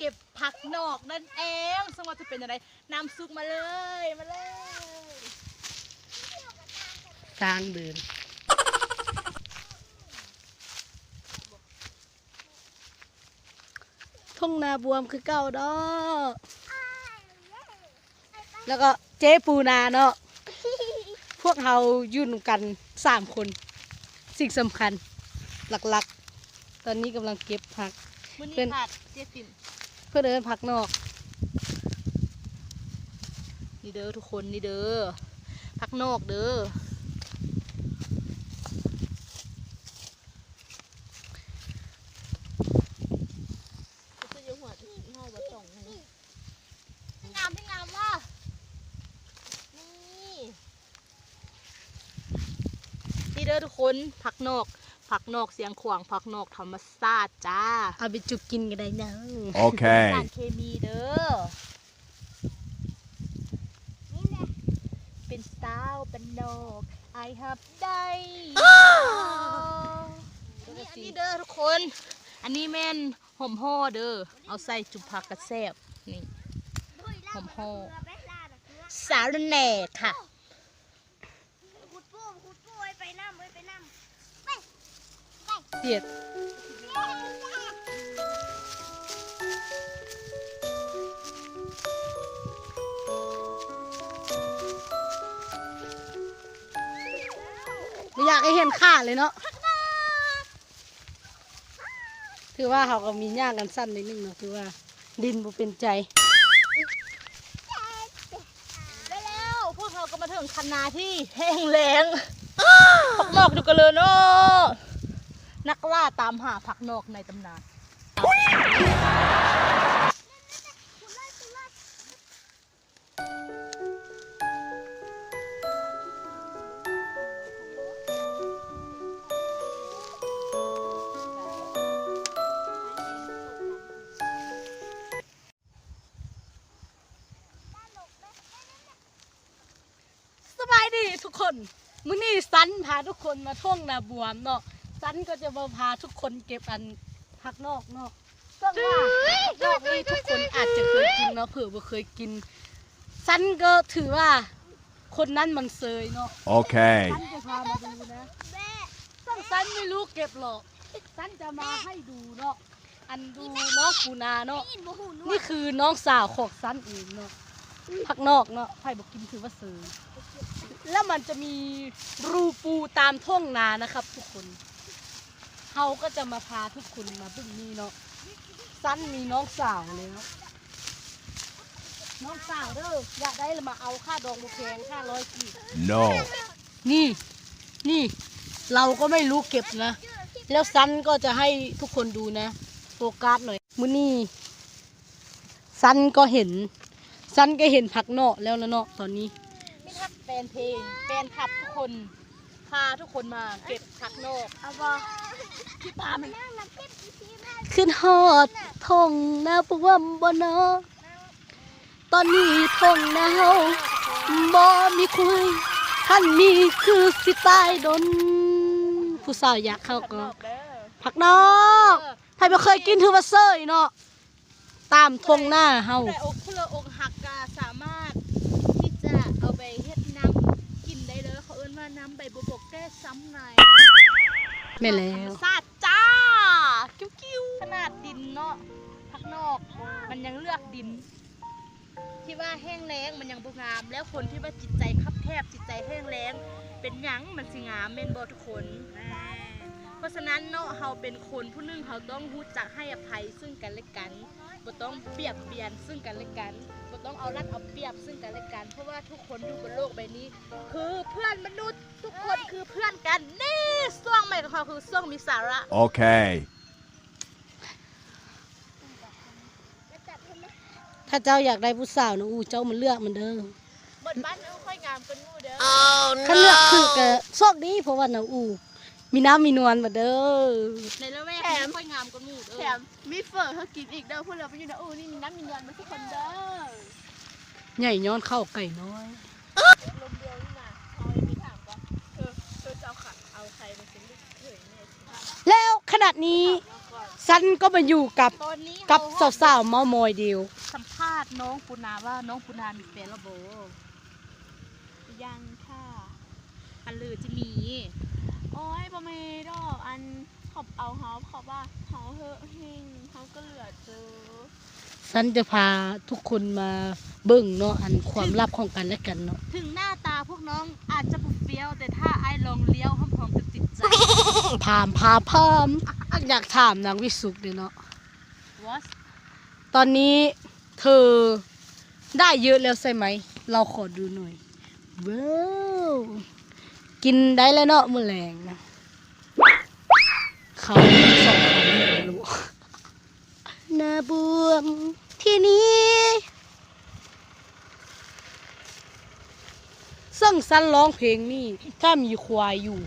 ເກັບຜັກນອກນັ້ນເອງ. ເຊິ່ງວ່າຈະເປັນຈັ່ງໃດ ນ້ຳຊຸບມາເລີຍ ມາເລີຍ ທາງເດີນ. ທົ່ງນາບວມຄືເກົ່າດອກ ແລ້ວກໍເຈ້ປູນາເນາະ. ພວກເຮົາຢູ່ນຳກັນສາມຄົນ. ສິ່ງສຳຄັນຫຼັກໆ ຕອນນີ້ກຳລັງເກັບຜັກ. ມື້ນີ້ຂາດເຈ້ຕິນ ເພິ່ນເອີ້ນຜັກນອກ. ນີ້ເດີທຸກຄົນ ນີ້ເດີຜັກນອກເດີ. ຄືຢູ່ຫົວເຮົາບໍ່ຕ້ອງ ງາມ ງາມບໍ່? ນີ້ ນີ້ເດີທຸກຄົນ ຜັກນອກ ຜັກນອກຊຽງຂວາງ ຜັກນອກທຳມະຊາດຈ້າ. ເອົາໄປຈຸກກິນກໍໄດ້ເດີ. ໂອເຄ ສານເຄມີເດີ. ນີ້ແຫຼະ ເປັນສາວບ້ານນອກ ອ້າຍຮັບໄດ້. ອັນນີ້ເດີທຸກຄົນ ອັນນີ້ແມ່ນຫອມຫໍ່ເດີ ເອົາໃສ່ຈຸ່ມຜັກກະແຊບ. ນີ້ຫອມຫໍ່ ສາລະແໜ່ຄ່ະ. ເຈັດ ບໍ່ຢາກໃຫ້ເຫັນຂາເລີຍເນາະ. ຖືວ່າເຮົາກໍມີຍ່າງກັນສັ້ນໜ້ອຍໜຶ່ງເນາະ ຖືວ່າດິນບໍ່ເປັນໃຈ. ແລ້ວພວກເຮົາກໍມາເຖິງຄັນນາທີ່ແຫ້ງແລ້ງ ຜັກນອກຢູ່ກະເລີເນາະ. ນັກລ່າຕາມຫາຜັກນອກໃນຕຳນານ. ສະບາຍດີທຸກຄົນ ມື້ນີ້ສັນພາທຸກຄົນມາທົ່ງນາບວມເນາະ. ສັນກໍຈະມາພາທຸກຄົນເກັບອັນຜັກນອກເນາະ. ເຊິ່ງວ່າຜັກນອກນີ້ທຸກຄົນອາດຈະເຄີຍກິນເນາະ ເຜີບໍ່ເຄີຍກິນ ສັນກໍຖືວ່າຄົນນັ້ນມັນເຊີຍເນາະ. ໂອເຄ ສັນຈະພາມາດູນະ ເຊິ່ງສັນບໍ່ຮູ້ເກັບຫຼອກ ສັນຈະມາໃຫ້ດູເນາະ. ອັນດູນ້ອງປູນາເນາະ ນີ້ຄືນ້ອງສາວຂອງສັນເອງເນາະ. ຜັກນອກເນາະ ໃຜບໍ່ກິນຖືວ່າເຊີຍ. ແລ້ວມັນຈະມີຮູປູຕາມທົ່ງນານະຄັບທຸກຄົນ. ເຮົາກໍຈະມາພາທຸກຄົນມາເບິ່ງນີ້ເນາະ. ສັນມີນ້ອງສາວແລ້ວ ນ້ອງສາວເດີ ຢາກໄດ້ລະມາເອົາ ຄ່າດອງບໍ່ແພງ ຫ້າຮ້ອຍກີບ. ໂນ ນີ້ ນີ້ ເຮົາກໍໄມ່ຮູ້ເກັບນະ ແລ້ວສັນກໍຈະໃຫ້ທຸກຄົນດູນະ. ໂຟກັສໜ້ອຍ ມື້ນີ້ສັນກໍເຫັນ ສັນກໍເຫັນຜັກເນາະແລ້ວລະເນາະ. ຕອນນີ້ມີທັກແຟນເພງ ແຟນຄລັບທຸກຄົນ ພາທຸກຄົນມາເກັບຜັກເນາະ ເອົາບໍ່? ທີ່ປ່າມັນ ຄິດຮອດທົ່ງນາບວມບໍ່ເນາະ. ຕອນນີ້ທົ່ງນາເຮົາບໍ່ມີຄວາຍ ຄັນມີຄືຊິຕາຍດົນ. ຜູ້ສາວຢາກເຂົ້າກໍ ຜັກນອກ ໃຜບໍ່ເຄີຍກິນຖືວ່າເຊີຍເນາະ. ຕາມທົ່ງນາເຮົາ ຜູ້ໃດອົກ ຜູ້ໃດອົກຫັກກໍສາມາດທີ່ຈະເອົາໄປເຮັດນ້ຳກິນໄດ້ເດີ. ເຂົາເອີ້ນວ່ານ້ຳໃບບົວບົກແກ້ຊ້ຳໃນ. ແມ່ນແລ້ວ ທຳມະຊາດຈ້າ ຄິ້ວໆ. ຂະໜາດດິນເນາະ ຜັກນອກ ມັນຍັງເລືອກດິນ ທີ່ວ່າແຫ້ງແລ້ງມັນຍັງບໍ່ງາມ ແລ້ວຄົນທີ່ວ່າຈິດໃຈຄັບແຄບ ຈິດໃຈແຫ້ງແລ້ງ ເປັນຫຍັງມັນຊິງາມ ແມ່ນບໍ່ທຸກຄົນ? ເພາະສະນັ້ນເນາະ ເຮົາເປັນຄົນຜູ້ໜຶ່ງ ເຮົາຕ້ອງຮູ້ຈັກໃຫ້ອະໄພເຊິ່ງກັນແລະກັນ ບໍ່ຕ້ອງບຽດບຽນເຊິ່ງກັນແລະກັນ ບໍ່ຕ້ອງເອົາລັດເອົາປຽບເຊິ່ງກັນແລະກັນ ເພາະວ່າທຸກຄົນຢູ່ບົນໂລກໃບນີ້ຄືເພື່ອນມະນຸດ ທຸກຄົນຄືເພື່ອນກັນ. ນີ້ຊ່ວງໃໝ່ຂອງເຮົາຄືຊ່ວງມີສາລະ. ໂອເຄ ຖ້າເຈົ້າຢາກໄດ້ຜູ້ສາວນາອູ ເຈົ້າມາເລືອກມັນເດີ. ເບິດບ້ານນາອູຂ້ອຍງາມກວ່າໝູ່ເດີ. ຄັນເລືອກຖືກກໍໂຊກດີ ເພາະວ່ານາອູມີນ້ຳມີນວນໝົດເດີ. ໃນລະແວກນີ້ຂ້ອຍງາມກວ່າໝູ່ເດີ. ແຖມມີເຝີໃຫ້ກິນອີກເດີ. ພວກເຮົາໄປຢູ່ນາອູນີ້ມີນ້ຳມີນວນໝົດທຸກຄົນເດີ. ໃຫຍ່ຍ້ອນເຂົ້າໄກ່ນ້ອຍ. ລົມດຽວນີ້ນະ ເຮົາໄດ້ໄປຖາມວ່າ ເອີ ເຈົ້າເອົາໃຄມາເປັນລູກເຂີຍແນ່? ແລ້ວຂະນະນີ້ ສັນກໍມາຢູ່ກັບ ກັບສາວໆເມົາມອຍດຽວ. ສຳພາດນ້ອງປູນາວ່ານ້ອງປູນາມີແຟນແລ້ວບໍ່? ຍັງຄ່ະ. ອັນຫຼືຈະມີ? ໂອ້ຍ ບໍ່ມີດອກ ອັນ ເຂົາເອົາເຮົາ ເຂົາວ່າເຮົາເຮີ້ເຮງ ເຮົາກໍເຫຼືອເຈີ. ສັນຈະພາທຸກຄົນມາເບິ່ງເນາະ ອັນຄວາມລັບຂອງກັນແລະກັນເນາະ. ເຖິງໜ້າຕາພວກນ້ອງອາດຈະບໍ່ຟຽວ ແຕ່ຖ້າອ້າຍລອງລ້ຽວ ຮັບຮອງຈະຕິດໃຈ. ພາມ ພາມ ພາມ ຢາກຖາມນາງວິສຸກເດ້ເນາະ What? ຕອນນີ້ເທີໄດ້ເຍອະແລ້ວໃຊ່ໄໝ? ເຮົາຂໍດູໜ່ອຍ. ວ້າວ ກິນໄດ້ແລ້ວເນາະມື້ແລງນະ. ເຂົາສອງຄົນນີ້ແຫຼະລູກ. ໜ້າບວມທີ່ນີ້ ເຊິ່ງສັນຮ້ອງເພງນີ້ ຖ້າມີຄວາຍຢູ່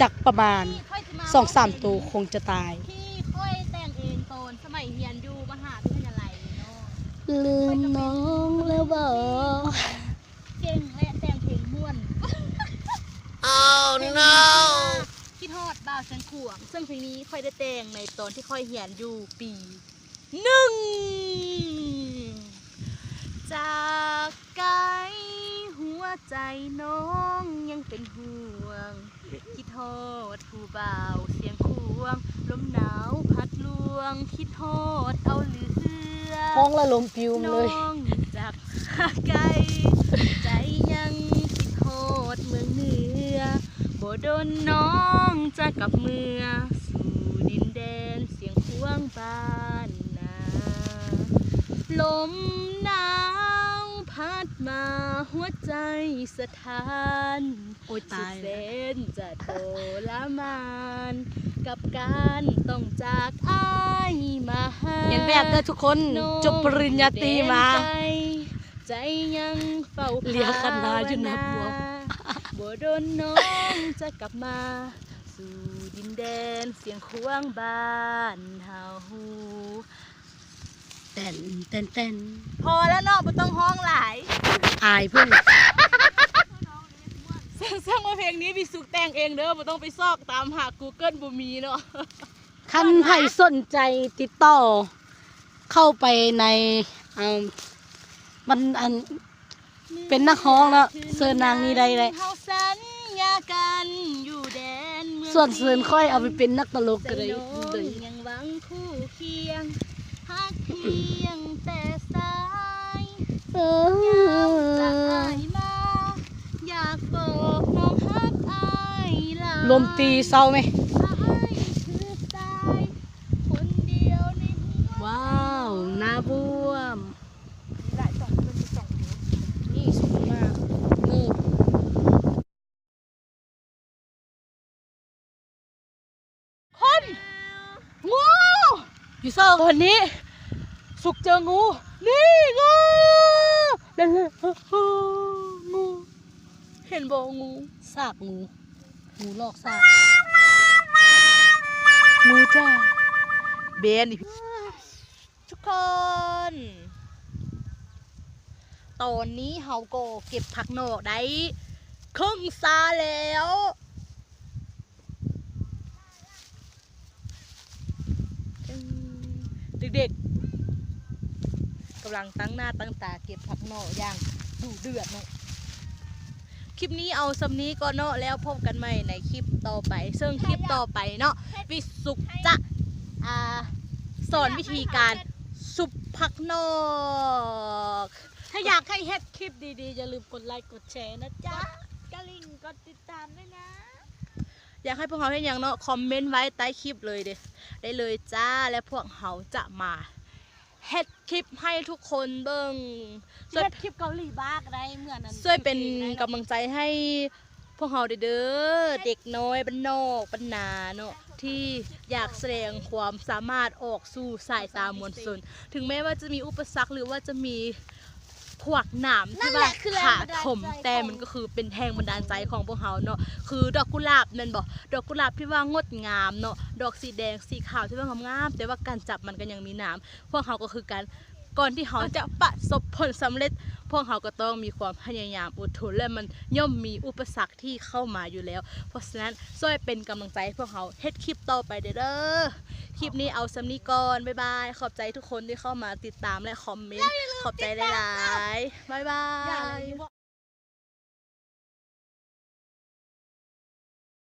ຈັກປະມານສອງສາມໂຕຄົງຈະຕາຍ. ທີ່ຂ້ອຍແຕ່ງເອງຕອນສະໄໝຮຽນຢູ່ມະຫາວິທະຍາໄລເນາະ. ລືມນ້ອງແລ້ວບໍ? ເກັ່ງ ແລະ ແຕ່ງເພງມ່ວນ. Oh no! ຄິດຮອດບ່າວຊຽງຂວາງ ເຊິ່ງເພງນີ້ຂ້ອຍໄດ້ແຕ່ງໃນຕອນທີ່ຂ້ອຍຮຽນຢູ່ປີໜຶ່ງ. ຈາກໄກຫົວໃຈນ້ອງຍັງເປັນຫ່ວງ ຄິດຮອດຜູ້ບ່າວຊຽງຂວາງ ລົມໜາວພັດລວງ ຄິດຮອດເອົາເຫຼືອ ຮ້ອງລະລົມປິວມາເລີຍ. ນ້ອງຈາກຫາໄກ ໃຈຍັງຄິດຮອດເມືອງເໜືອ ບໍ່ດົນນ້ອງຈະກັບເມືອສູ່ດິນແດນຊຽງຂວາງບ້ານນາ. ລົມໜາວພັດມາຫົວໃຈສະ ທ່ານ ໂອ້ຍ ຕາຍ ສຸດແສນຈະທໍລະມານ ກັບການຕ້ອງຈາກອ້າຍມາຫາ. ຮຽນແບບເດີທຸກຄົນ ຈົບປະລິນຍາຕີມາ ໃຈຍັງເຝົ້າພາວະນາ ເຫຼືອຄັນນາຢູ່ໜ້າບວມ ບໍ່ດົນນ້ອງຈະກັບມາສູ່ດິນແດນຊຽງຂວາງບ້ານເຮົາ. ແຕ່ນ ແຕ່ນ ແຕ່ນ ພໍແລ້ວເນາະ ບໍ່ຕ້ອງຮ້ອງຫຼາຍ ອາຍເພິ່ນ. ເຊິ່ງ ເຊິ່ງວ່າເພງນີ້ວິສຸກແຕ່ງເອງເດີ ບໍ່ຕ້ອງໄປຊອກຕາມຫາ Google ບໍ່ມີເນາະ. ຄັນໃຜສົນໃຈຕິດຕໍ່ເຂົ້າໄປໃນ ອັນ ມັນ ອັນ ເປັນນັກຮ້ອງເນາະ ເຊີນນາງນີ້ໄດ້ແຫຼະ. ເຮົາສັນຍາກັນຢູ່ແດນເມືອງ ສ່ວນເຊີນຂ້ອຍເອົາໄປເປັນນັກຕະຫຼົກກໍໄດ້. ໃຈນ້ອງຍັງຫວັງຄູ່ຄຽງ ຮັກພຽງແຕ່ສາຍ ເອີ ຍາມຈາກອ້າຍມາ ຢາກບອກນ້ອງຮັກອ້າຍຫຼາຍ. ລົມຕີເຊົາແມະ ອ້າຍຄືຕາຍຄົນດຽວໃນຫົວໃຈ. ວ້າວ ໜ້າບວມ. ມີຫຼາຍຊ່ອງ ເພິ່ນມີຊ່ອງດຽວ ນີ້ສົ່ງມາເນີ. ຄົນ ງູ ຢູ່ເຊິ່ງ ຕອນນີ້ສຸກເຈີງູ ນີ້ງູ ນັ້ນແຫຼະ ງູ ເຫັນບໍ່ ງູ ຊາກງູ ງູລອກຊາກ ງູຈ້າ ແບນອີກ. ທຸກຄົນ ຕອນນີ້ເຮົາກໍເກັບຜັກໜໍ່ໄດ້ເຄິ່ງຊາແລ້ວ. ເດັກໆກຳລັງຕັ້ງໜ້າຕັ້ງຕາເກັບຜັກໜໍ່ຢ່າງດຸເດືອດເນາະ. ຄລິບນີ້ເອົາສ່ຳນີ້ກ່ອນເນາະ ແລ້ວພົບກັນໃໝ່ໃນຄລິບຕໍ່ໄປ ເຊິ່ງຄລິບຕໍ່ໄປເນາະ ວິສຸກຈະ ອ່າ ສອນວິທີການຊຸບຜັກໜໍ່. ຖ້າຢາກໃຫ້ເຮັດຄລິບດີໆ ຢ່າລືມກົດໄລກົດແຊນະຈ໊ະ ກົດກະລິ່ງ ກົດຕິດຕາມດ້ວຍນະ. ຢາກໃຫ້ພວກເຮົາເຮັດຫຍັງເນາະ ຄອມເມັນໄວ້ໃຕ້ຄລິບເລີຍເດ້ ໄດ້ເລີຍຈ້າ ແລະ ພວກເຮົາຈະມາເຮັດ ຄລິບໃຫ້ທຸກຄົນເບິ່ງ ຊ່ວຍເຮັດຄລິບເກົາຫຼີບ້າກໍໄດ້ ເໝືອນອັນ ຊ່ວຍເປັນກຳລັງໃຈໃຫ້ພວກເຮົາເດີ ເດັກນ້ອຍບ້ານນອກບ້ານນາເນາະ ທີ່ຢາກສະແດງຄວາມສາມາດອອກສູ່ສາຍຕາມວນຊົນ ເຖິງແມ້ວ່າຈະມີອຸປະສັກ ຫຼືວ່າຈະມີຂວາກໜາມທີ່ວ່າຖາຖົມ ແຕ່ມັນກໍຄືເປັນແຮງບັນດານໃຈຂອງພວກເຮົາເນາະ ຄືດອກກຸຫຼາບແມ່ນບໍ່ ດອກກຸຫຼາບທີ່ວ່າງົດງາມເນາະ ດອກສີແດງສີຂາວທີ່ວ່າງາມໆ ແຕ່ວ່າການຈັບມັນກໍຍັງມີໜາມ ພວກເຮົາກໍຄືກັນ ກ່ອນທີ່ເຮົາຈະປະສົບຜົນສຳເລັດ ພວກເຮົາກໍຕ້ອງມີຄວາມພະຍາຍາມ ອົດທົນ ແລະ ມັນຍ່ອມມີອຸປະສັກທີ່ເຂົ້າມາຢູ່ແລ້ວ. ເພາະສະນັ້ນ ຊ່ວຍເປັນກຳລັງໃຈໃຫ້ພວກເຮົາເຮັດຄລິບຕໍ່ໄປເດີ້. ຄລິບນີ້ເອົາສ່ຳນີ້ກ່ອນ. ບາຍບາຍ. ຂອບໃຈທຸກຄົນທີ່ເຂົ້າມາຕິດຕາມ ແລະ ຄອມເມັນ. ຂອບໃຈຫຼາຍໆ. ບາຍບາຍ.